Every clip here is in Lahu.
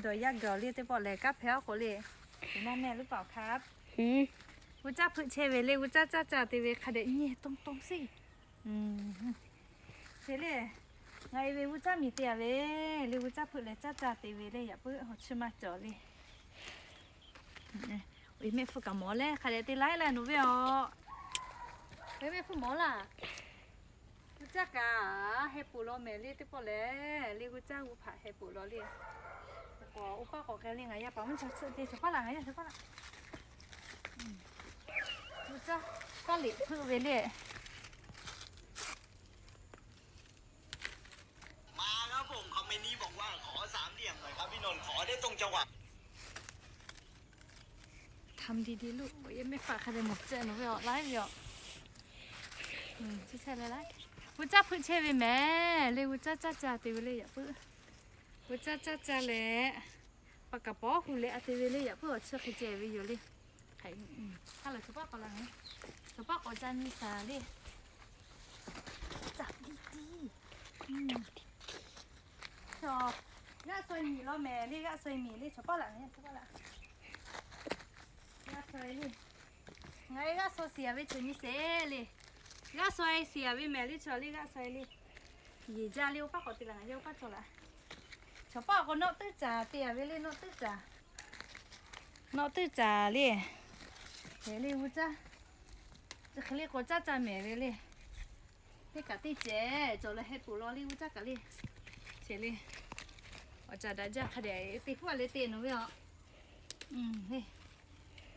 Dawˬ yaˇ gaˬ le teˇ pawˆ lehˬ, kaˉ hpehꞈ aˉ k'o le. G'uiˬ ma mehˆ luˉ paˍ awˬ hk'a, g'uˇ caˇ hpeuꞈ chehˇ ve le, g'uˇ caˇ caˇ caˇ te ve hk'a dehꞈ nyi tong tong sheˍ. Te le, ngaˬ e ve g'uˇ caˇ miˬ te a ve le, g'uˇ caˇ hpeuꞈ leh caˇ caˇ te ve le, yaꞈ puiˉ awˬ chi maˇ cawˬ le. Mehˆ hpfuhˇ kaꞈ mawˬ leh hk'a dehꞈ te laiˉ leh nawˬ ve aˬ. Mehˆ hpfuhˇ mawˬ laˇ. G'uˇ caˇ kaꞈ heh poˍ law mehˍ le teˇ pawˆ lehˬ, le g'uˇ caˇ g'uˇ hpaꞈ heh poˍ law le. K'awꞈ oˇ paˆ k'awꞈ k'ai le, ngaˬ yaˇ paˍ mvuhˇ cha tsuhˆ te chaw paˉ laꞈ ngaˬ yaˇ chaw paˉ laꞈ. G'uˇ caˇ kaˇ liꞈ hpeuꞈ ve le. มาครับผม คอมเมนต์นี้บอกว่าขอสามเหลี่ยมหน่อยครับพี่นนท์ ขอได้ตรงจังหวะ ทำดีๆ ลูก yehˇ mehˆ hpaˍ hk'a dehꞈ mawˬ tcuh nawˬ ve awˬ laiˉ ve aˬ. G'uˇ caˇ hpeuꞈ chehˇ ve mehˍ le, g'uˇ caˇ caˇ caˇ te ve le yaꞈ puiˉ. G'uˇ caˇ caˇ caˇ leh, pa kaˍ pawˉ hu leh a te ve le yaꞈ puiˉ awˬ chi hk'e ceh ve yoˬ le. Hk'aˬ lo chaw paˉ k'awꞈ la, chaw paˉ k'awꞈ ca nyi shaˍ le. Caˇ tiˇ tiˇ. G'aˆ saweh miˬ law mehˍ le, g'aˆ saweh miˬ le, chaw paˉ laꞈ, chaw paˉ laꞈ. G'aˆ saweh le. Ngaˬ e g'aˆ saweh shiˍ a ve chaw nyi sheˍ le. G'aˆ saweh shiˍ a ve mehˍ le, chaw le g'aˆ saweh le. Yeˬ jaˇ le, oˇ paˆ k'awꞈ te laˬ, ngaˬ yaˇ oˇ paˆ cawˬ laˬ. Chaw paˉ awˬ k'o nawˆ teˇ caˬ te a ve le, nawˆ teˇ caˬ. Nawˆ teˇ caˬ le. Hk'e le g'uˇ caˇ, chi hk'e le k'awꞈ caˇ caˇ mehˍ ve le. Teˇ kaꞈ teˇ cehˬ cawˬ leh heh poˍ law le g'uˇ caˇ kaꞈ le. Hk'e le, awˬ caˍ daꞈ jaˇ hk'a dehꞈ te hpuˇ a le te nawˬ ve aˬ.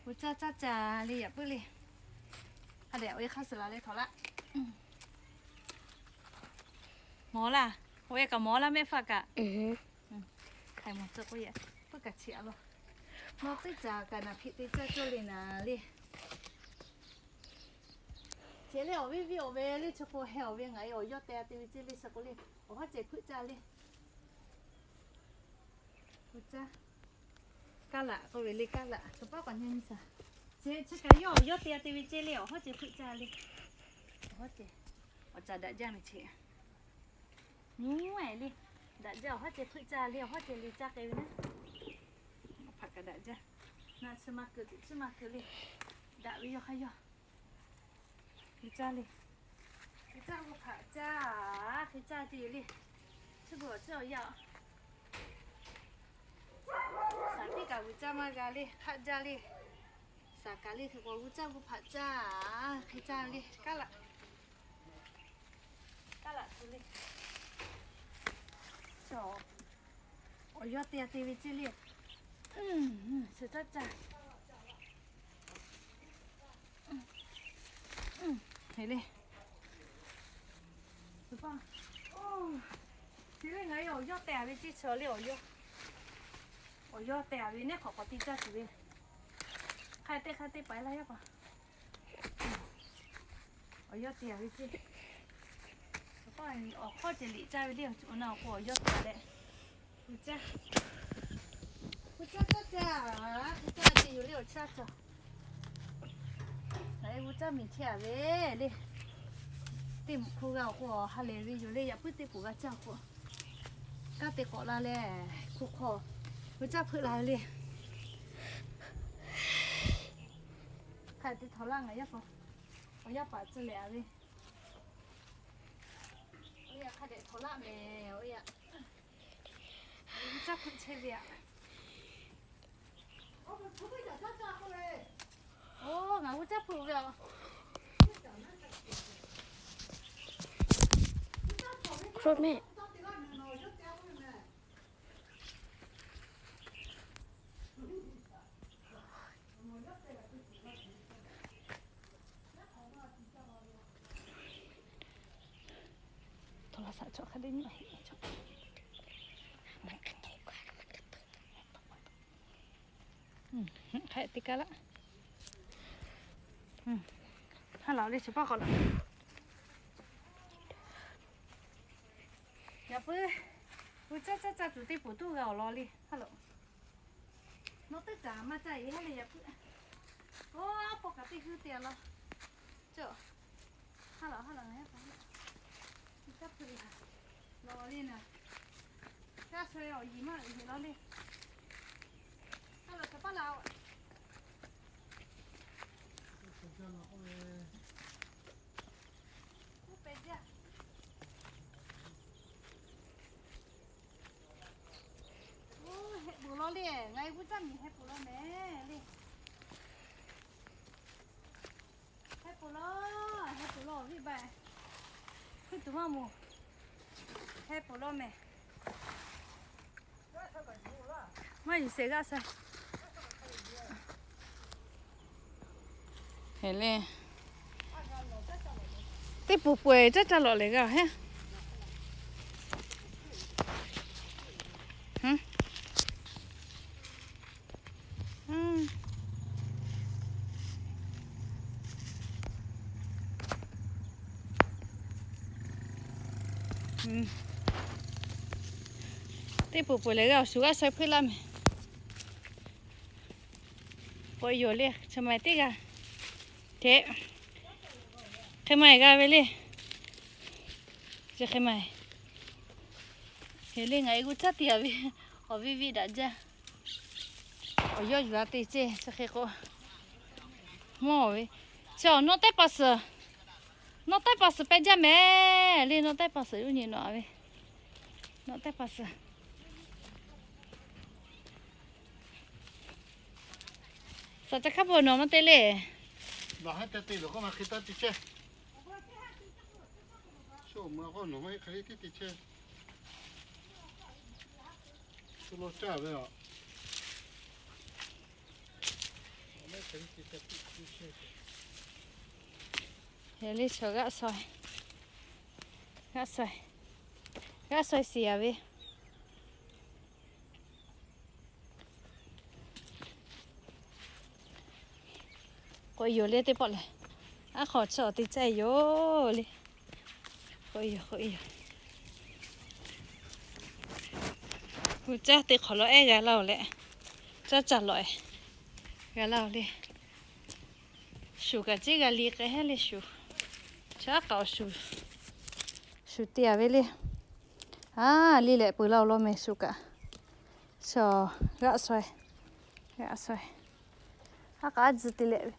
G'uˇ caˇ caˇ caˇ le yaꞈ puiˉ le. Hk'a dehꞈ awˬ e hk'aˇ suh la leh htawnˍ laˇ. Mawˬ laˇ, awˬ e kaꞈ mawˬ laˇ mehˆ hpaˍ kaꞈ. Hk'aˬ mawˬ tcuh k'oˆ yaꞈ, puiˉ kaꞈ chi a law. Nawˬ teˇ caˬ kaꞈ naˬ hpiꞈ te caˇ cawˇ le naˍ le. Ceh le awˬ viˉ viˉ awˬ ve le chi k'o heh awˬ ve ngaˬ e awˬ yawˇ te a te ve ceh le chi k'o le, awˬ hawˉ ceh hpeuˆ caˇ le. G'uˇ caˇ kaˇ laꞈ k'oˆ ve le, kaˇ laꞈ chaw paˉ k'awꞈ nyi nyi shaˍ. Ceh chi kaꞈ yawˇ awˬ yawˇ te a te ve ceh le awˬ hawˉ ceh hpeuˆ caˇ le. Awˬ hawˉ ceh, awˬ caˍ daꞈ jaˇ mehˍ ceh. Nyi a le, daꞈ jaˇ awˬ hawˉ ceh hpeuˆ caˇ le, awˬ hawˉ ceh le caˇ k'ai ve naˉ. Awˬ hpaꞈ kaꞈ daꞈ jaˇ. Naˆ chi ma kuiˬ tuˬ chi ma kuiˬ le. Daꞈ ve yawˇ hk'aˇ yawˇ. G'uˇ caˇ le. G'uˇ caˇ g'uˇ hpaꞈ caˇ, hk'e caˇ te le. Chi beuꞈ awˬ ciˉ awˬ yaˇ. Shaˍ tiˉ kaꞈ g'uˇ caˇ maˇ g'a le, hk'aˆ jaˇ le. Shaˍ kaꞈ le hk'e k'o g'uˇ caˇ g'uˇ hpaꞈ caˇ, hk'e caˇ le. Kaˇ laꞈ, kaˇ laꞈ tuˬ le. Awˬ yawˇ te a te ve ceh le. Suhˍ caˇ caˇ. Hk'e le. Chi le ngaˬ hui awˬ yawˇ te a ve ceh chi le awˬ yawˇ. Awˬ yawˇ te a ve neˉ hk'awꞈ k'awꞈ te caˇ tuˬ ve. Hk'aˬ teˇ hk'aˬ teˇ paiˍ laˇ yaˇ paˍ. Awˬ yawˇ te a ve ceh. Awˬ hkawˇ ceh liꞈ caˇ ve le, awˬ na awˬ k'o awˬ yawˇ te leh. G'uˇ caˇ, g'uˇ caˇ caˇ caˇ, g'uˇ caˇ te yoˬ le awˬ chaˇ cawˬ. Ngaˬ hui g'uˇ caˇ miˬ chehˇ a ve le. Teˇ mvuhꞈ hk'oˆ g'a awˬ k'o ha lehˬ ve yoˬ le, yaꞈ puiˉ teˇ poˍ g'a caˇ awˬ k'o. Kanˉ te k'awꞈ la leh, hk'oˆ hk'aw g'uˇ caˇ hpeuˆ la ve le. Hk'a te htawnˍ laˇ ngaˬ yaˇ paˍ, awˬ yaˇ paˍ tcuh leh a ve. Oˇ yaꞈ hk'a dehꞈ htawnˍ laˇ mehˍ, oˇ yaꞈ. G'uˇ caˇ hpeuˆ chehˇ ve aꞈ. Oˇ, ngaˬ g'uˇ caˇ hpeuˆ ve aꞈ. Hk'oˆ mehˆ. Hk'e te kaˇ laˇ. Ha laˬ le, chi paˇ k'awꞈ laˬ. Yaꞈ puiˉ, g'uˇ caˇ caˇ caˇ tuˬ teˇ poˍ tuˬ g'a awˬ lawn le. Ha laˬ. Nawˬ teˇ caˬ maˇ caˇ e ha lehˬ yaꞈ puiˉ. Oˇ, aˉ pawˇ kaꞈ teˇ hui te a law. Cawˬ. Ha laˬ, ha laˬ ngaˬ yaˇ paˍ. G'uˇ caˇ hpeuˆ laˬ le naˍ. G'aˆ saweh awˬ yiˍ maˇ uiˍ heꞈ law le. Heh peuˬ law le, ngaˬ e g'uˇ caˇ miˬ heh peuˬ law mehˍ le. Heh peuˬ law, heh peuˬ law viˉ baˆ. Hkui tuˬ maˇ moˍ. Heh peuˬ law mehˍ. Maˇ yuˬ shehˍ g'aˆ sha. Heh le. Teˇ poˬ peuˬ caˇ caˇ lawꞈ lehˬ g'a heˉ. Teˇ poˬ peuˬ lehˬ g'a awˬ shuˍ g'aˇ sha hpuiˇ laˇ mehˍ. K'o yoˬ le, chi ma teˇ g'aˇ hteꞈ hk'e ma g'a ve le. Chi hk'e ma heˍ le, ngaˬ e g'uˇ caˇ te a ve, awˬ viˇ viˇ daꞈ jaˇ. Awˬ yawˇ yuˬ a te ceh chi hk'e k'o, mawˇ ve, chi awˬ nawˉ tehˉ pa suhˍ, nawˉ tehˉ pa suhˍ pehˇ jaˇ mehˍ le, nawˉ tehˉ pa suhˍ uˉ nyi nawˬ a ve, nawˉ tehˉ pa suhˍ. Saˍ ca hk'a peuˬ nawˬ maˇ te le. Nawˬ haˉ ca te loˬ k'oˆ ma hk'e taˇ te chehˇ. Shu ma k'o nawˬ maˇ heˆ hk'e le tiˉ te chehˇ. Shu lo caˇ ve a. Yaꞈ le chaw g'aˆ saweh, g'aˆ saweh, g'aˆ saweh shiˍ a ve. K'oꞈ yoˬ le teˇ pawˆ lehˬ, aˉ hk'aw chi awˬ te caˇ yoˬ le. K'oꞈ yoˬ, k'oꞈ yoˬ. G'uˇ caˇ te hk'awꞈ lawˬ ehˉ g'a laˇ oˬ leh, caˇ caˇ lawꞈ ehˉ g'a laˇ oˬ le. Shuˍ kaꞈ ceˉ g'a le k'ai heˉ le shuˍ. Chaˉ k'aꞈ awˬ shuˍ, shuˍ te a ve le. A, le lehꞈ peuˬ laˇ oˬ law mehˍ shuˍ kaꞈ. Chaw g'aˆ saweh, g'aˆ saweh. Aˉ k'aꞈ tzuhꞈ te leh ve.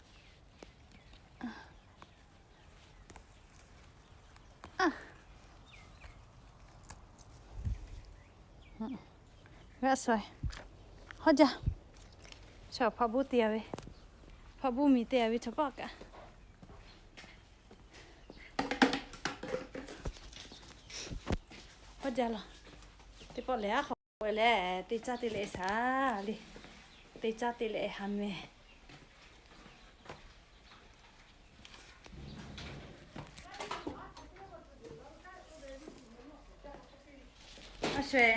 G'aˆ saweh. Hawˉ jaˇ. Chaw hpaˆ buˇ te a ve, hpaˆ buˇ miˬ te a ve chaw paˆ kaꞈ. Hawˉ jaˇ laˬ. Teˇ pawˆ lehˬ aˉ hk'aw k'oꞈ e leh te caˇ te leh shaˍ le. Te caˇ te leh ha mehˍ. Aˉ sho-e,